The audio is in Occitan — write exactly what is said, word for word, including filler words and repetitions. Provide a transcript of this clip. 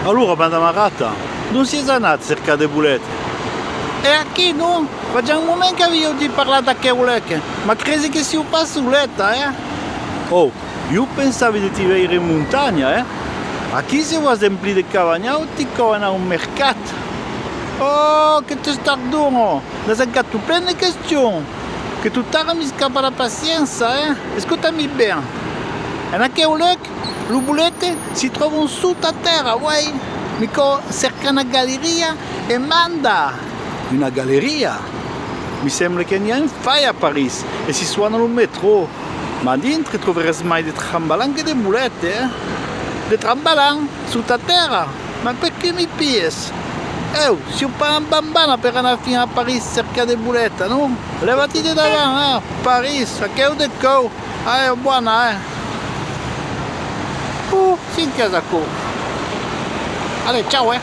Alora, madama Rata, dont siás anat cercar de bolets? E aquí, non? Fasiá un moment qu'aviá autit parlar d'aqueu luec, mas cresi que siáu pas soleta, eh? Oh, ieu pensavi de ti veire en montanha, eh? Aquí se vas emplir de cabanhaus, ti cau anar au mercat. Oh, que t'estardon, oh! N'as encara tot plen de questions. Que totara m'escapa la paciéncia, eh? Escota-mi ben. En aqueu luec, lo bolet si tròba sota tèrra, uèi. Me cau cercar una galeria e manda. Una galeria? Me sembla que n'i a un fach a París e si sòna lo metrò. Mas dintre trobaràs mai de trambalan que de bolet, eh? De trambalan? Sota tèrra? Mas perqué mi pilhes? Eu, siáu pas una bambana per anar fin a París cercar de boleta, non? Lèva-ti de davant, eh? París, aqueu de còu. Allez, bòna, eh? Uh, cinc es aquò. Allez, ciao, eh?